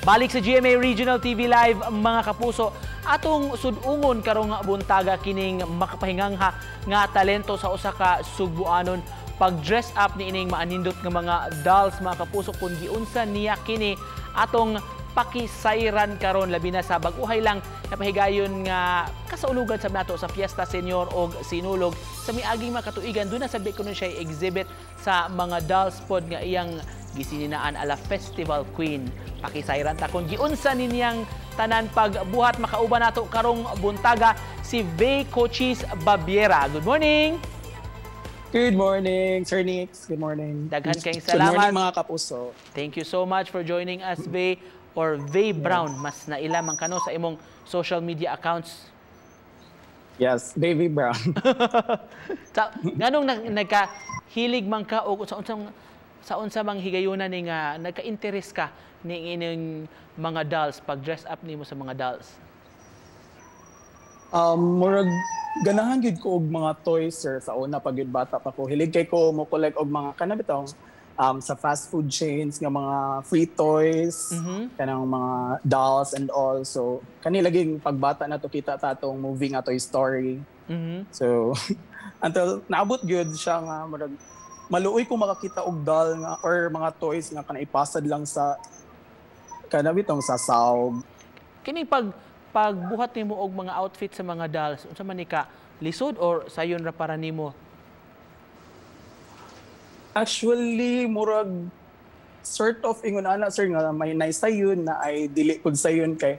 Balik sa GMA Regional TV Live, mga kapuso, atong sud-ungon karong buntaga kining makapahingangha nga talento sa usa ka Sugbuanon, pag-dress up ni ining maanindot nga mga dolls, mga kapuso. Kung giunsa niya kini, atong pakisayran karon, labi na sa bag-uhay lang napahigayon nga kasaulugan sa nato sa Fiesta Senior og Sinulog sa miaging mga katuigan. Duna sa kuno siya exhibit sa mga dolls pod nga iyang gisininaan ala Festival Queen. Pakisayran ta kung giunsa ninyang tanan pagbuhat. Makauban nato karong buntaga si Vey Cochis Babiera. Good morning. Good morning, Sir Nix. Good morning. Daghan kayong Good morning, salamat. Mga kapuso. Thank you so much for joining us, Vey, or Vey Brown. Mas naila man kano sa imong social media accounts. Yes, Baby Brown. Sa nganong nagkahilig man ka o sa unsa mang higayuna ni nga nagka-interest ka ni ining mga dolls, pag dress up nimo sa mga dolls? Murag ganahan gyud ko og mga toys, sir, sa una pag gyud bata pa ko. Hilig kay ko mo collect og mga kana bitong sa fast food chains nga mga free toys, kanang mga dolls and all. So kani laging pagbata na to, kita ta atong movie nga Toy Story. So until naabot gyud siya nga murag maluoy ko makakita og doll nga or mga toys nga kana ipasad lang sa kana bitong sa sawb. Kini pag pagbuhat nimo og mga outfit sa mga dolls, unsa man ni ka lisod or sayon ra para nimo? Actually, murag sort of ingon ana, sir, nga may nice sayon na ay dili pud sayon kay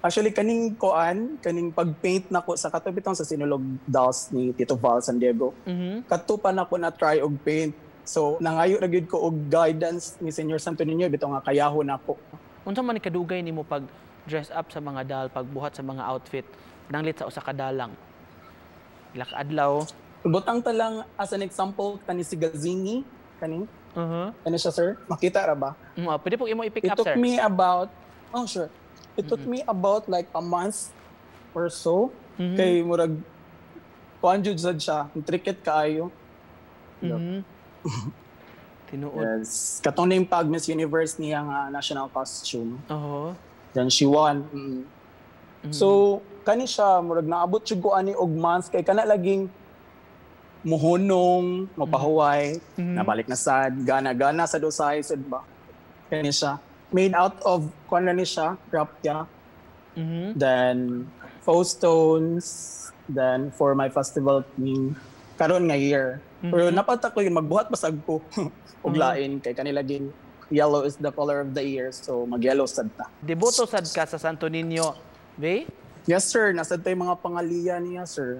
actually kaning koan, kaning pag-paint nako sa kato bitong sa Sinulog dolls ni Tito Val San Diego. Kadto pa nako na try og paint. So nangayo ra gyud ko og guidance ni Senyor Santo Niño bitaw nga kayahon nako. Unsa man ni kadugay nimo pag dress up sa mga doll, pagbuhat sa mga outfit nanglit sa usa ka doll lang? Pila ka adlaw? Butang ta lang as an example kani si Gazini kani. Ano siya, sir? Makita ra ba? Pwede po imo i-pick It up, took sir. Me about, oh sure. It took me about like a month or so. Kay murag kuan jud sad siya, intricate kaayo. Tinuod. Yes. Katong name pag Miss Universe niya nga national costume. Then she won. So kani siya murag naabot jud ko ani og months kay kana laging muhunong, mapahuway, nabalik na sad, gana-gana sa dosay sad ba. Kani siya made out of kuan na ni siya, raffia. Then faux stones, then for my festival theme karon nga year. Pero napata ko yun magbuhat basag ko og lain kay kanila gin yellow is the color of the year, so mag-yellow sad ta. Deboto sad ka sa Santo Niño, Vey? Yes sir, nasa tay mga pangaliya niya, sir.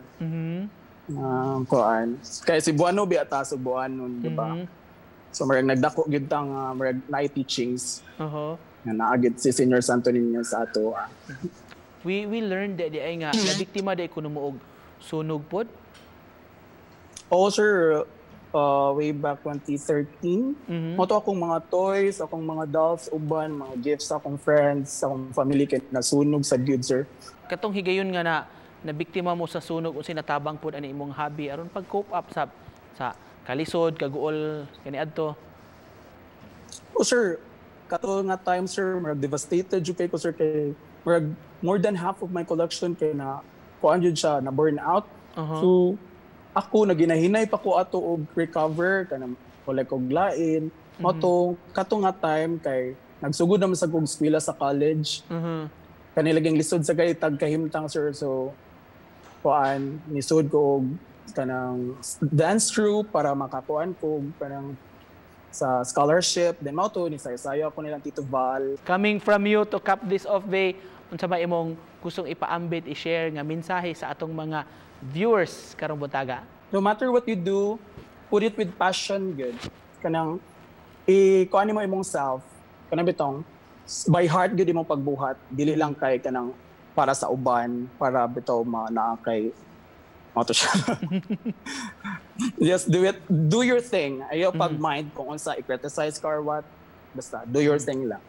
Kuan. Kay Cebuano biya ta, Cebuano, di ba? Mhm. So murag nagdako gyud ta nga murag naay teachings nga naa gyud si Senior Santo Niño sa ato. We learned di ay nga nabiktima di kuno mo og sunog pod. Oh sir, way back 2013, mao to akong mga toys, akong mga dolls, uban, mga gifts sa akong friends, sa akong family kay nasunog sa gyud, sir. Katong higayon nga na nabiktima mo sa sunog, unsay natabang pod ani imong hobby aron pag cope up sa kalisod, kaguol kaniadto? Oh sir, kato nga time, sir, murag devastated jud kay ko, sir, kay murag more than half of my collection kay na kuan jud siya, na burn out. So ako naginahinay pa ko ato og recover, kanang collect og lain. Mao to kato nga time kay nagsugod naman sa kog eskwela sa college. Kani laging lisod sa kay tag kahimtang, sir, so kuan, nisud ko og kanang dance troupe para makakuan ko kanang sa scholarship. Then mao to ni sayo ako nilang Tito Val. Coming from you, to cap this off, Vey, unsa ba imong gustong ipaambit, i-share nga mensahe sa atong mga viewers karong buntaga? No matter what you do, put it with passion good. Kanang i kuan mo imong self, kanang bitong by heart gyud imong pagbuhat, dili lang kay kanang para sa uban, para bitaw ma naa kay mao to siya. Just do it, do your thing. Ayaw pag mind kung unsa i-criticize ka or what. Basta do your thing lang.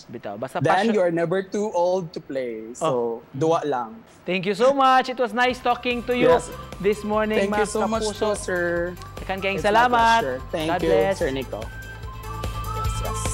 Bitaw. Basta Then passion. You are never too old to play. So duwa lang. Thank you so much. It was nice talking to you this morning, Thank you mga so much kapuso. To sir. Daghan kayong It's my salamat. pleasure. Thank God you, bless. Sir Nico. Yes.